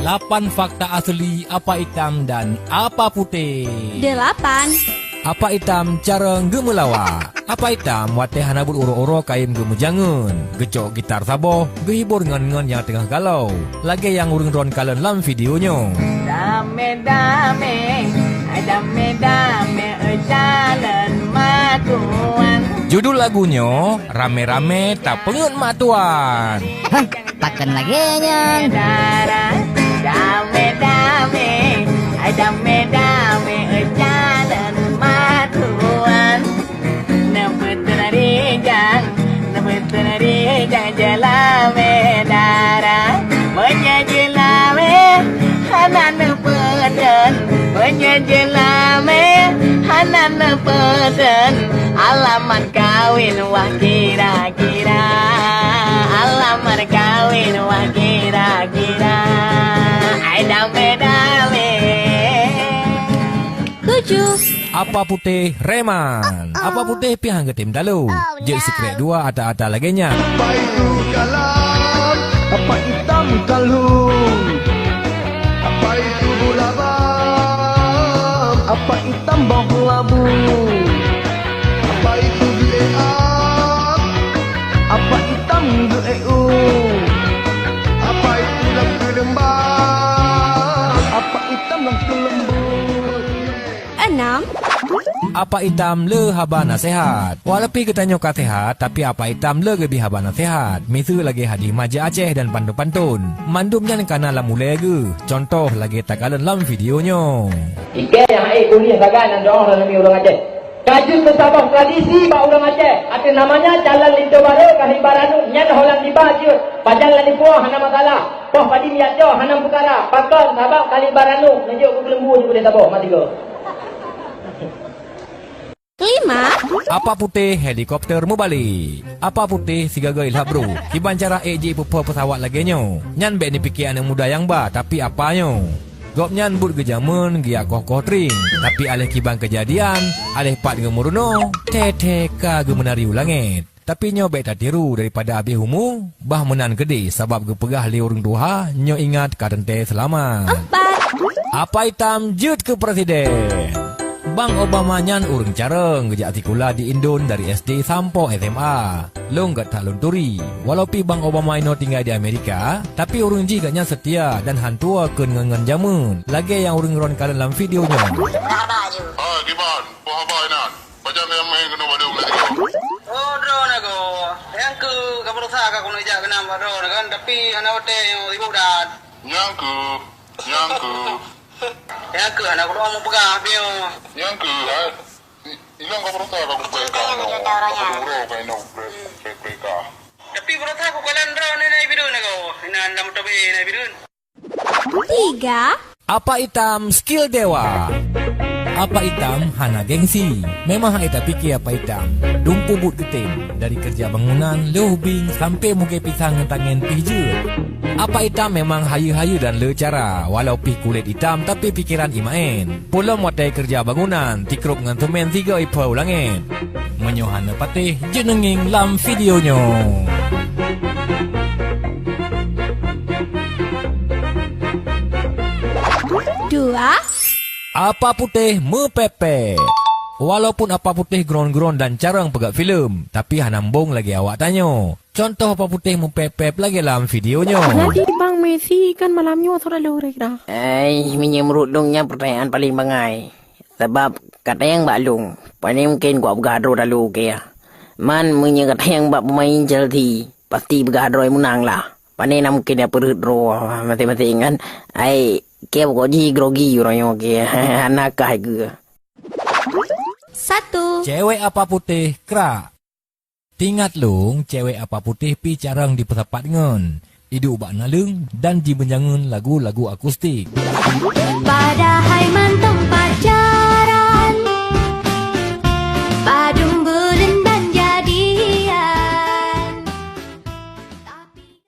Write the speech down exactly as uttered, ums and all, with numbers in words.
Lapan fakta asli Apa Itam dan Apa Putéh. Delapan. Apa Itam carông geumeulawa. Apa Itam watée hana buet uroe-uroe kayém geumeujangeun, geucok gitar saboh, geuhibor ngon-ngon nyang teungoh galau, lagée nyang ureuëng droen kalon lam video nyoe. Dame-dame, ai dame-dame, eh, calon matuan. Judul lagu nyoe, Rame-rame Tapeungeut Matuan. Hah, pakon lagée nyan? Dara, dame-dame, ai dame-dame, eh, calon matuan. Neubeuteun rijang, neubeuteun rijang jeulamé dara. Meunyoe jeulamé hana neupeuteun, meunyoe jeulamé hana neupeuteun, alamat kawin wah kira-kira, alamat kawin wah kira-kira. Ai dame-dame. Tujuh. Apa Putéh Reman. Apa Putéh pih han geutem talo. Jeuet sikrek dua ata-ata lagée nyan. Apa itu galam? Apa itam kalung? Apa itu gula bam? Apa itam boh labu? Apa itu geuék am? Apa itam geuék u? Apa itu lam keuleumbang? Apa itam lam keuleumbang? Enam. Apa Itam le haba naseuhat. Walaupun geutanyoe ka seuhat, tapi Apa Itam le geubri haba naseuhat. Miseue lagée hadih maja Aceh dan pantôn-pantôn. Mandum nyan kana lam ulée geuh. Contoh lagée takalon lam video nyoe. Ikée nyang ék kuliah sagai nan doh lôn mi ureuëng Aceh. Ka jeuet meusaboh tradisi bak ureuëng Aceh. Ateueh namanya calon linto barô ka hiba ranub nyan ho lam diba jeuet. Pajan lam dipuwoe hana masalah. Poh padi miyak cok hana peukara. Pakon sabab ka hiba ranub neujok keu keuleumbu jeuet udeh saboh mati go. Lima. Apa Putéh helikopter meubalek. Apa Putéh sigaga ilhab bro. Kiban cara ék jipeuphô peusawat lagée nyoe. Nyan bék neupike aneuëk muda nyang ba, tapi apa nyoe. Gobnyan buet geujameun geujak koh-koh tring, tapi aléh kiban keujadian, aléh pat geumeurunoe, thee-thee ka geumeunari u langét. Tapi nyoe bék tatiru daripada abéh umu, bah meunan keudeh sabab geupeugah lé ureuëng tuha, nyoe ingat ka teuntée seulamat. Empat. Apa Itam jeuet keu presiden. Bang Obama nyan ureuëng carông geujak sikula di Indon dari S D sampoe S M A. Lôn gét that lôn turi. Walau pi Bang Obama inoe tinggai di Amerika, tapi ureuëng jih gobnyan seutia dan han tuwoe kheun ngon-ngon jameun, lagée nyang ureuëng droen kalon lam video nyoe. Hai, kiban, peue haba inan? Pajan nyang maén keunoe bak lôn lagée nyoe? Oh, droeneuh ko. Nyang keuh ka beurasa ka keuneuk jak keunan bak droeneuh kan, tapi hana watée nyoe sibuk that. Nyang keuh, nyang keuh. Nyang keuh hana keuneuk meupeugah piôh. Nyang keuh, hai. Ilong ka beurasa ka kupreh ka inoe. Ka dua uroe ka inoe kupreh, kupreh, kupreh ka. Tapi beurasa kukalon droeneuh na ibideuen ko. Inan lam tobe na ibideuen. Tiga. Apa Itam skill dewa. Apa Itam hana gengsi. Memang hai tapike Apa Itam. Dum peubuet geutem. Dari keureuja bangunan, lheuh bieng, sampoe mugée pisang ngon tangen pih jeuet. Apa Itam memang hayeue-hayeue dan le cara. Walau pih kulét itam, tapi pikeran imaén. Peulom watée keureuja bangunan, tikrop ngon seumén sigoe iphô u langét. Meunyoe hana patéh, jeuet neungieng lam video nyoe. Dua. Apa Putéh meupép-pép. Walaupun Apa Putéh gron-gron dan carông peugét filem, tapi hana mbong lagée awak tanyoe. Contoh Apa Putéh meupép-pép lagée lam video nyoe. Jadi Bang Messi kan malam nyoe sot lalu kira-kira. Ai, meunyoe meurut lôn nyan peurtanyaan paleng bangai. Sabab ka tanyong bak lôn, pane mungken kupeugah droe lalu keu ya. Man meunyoe ka tanyong bak peumain Chelsea, pasti peugah droe meunang lah. Pane na mungken ya peureuet droe maséng-maséng kan. Ai, keu pokok jih grogi uroe nyoe keu ya. Hana kah keu. Satu. Cewek Apa Putéh krak. Tingat lôn, cewek Apa Putéh pi carông dipeusapat ngon, iduek bak naleueng dan jimeujangeun lagu-lagu akustik. Padahai mantong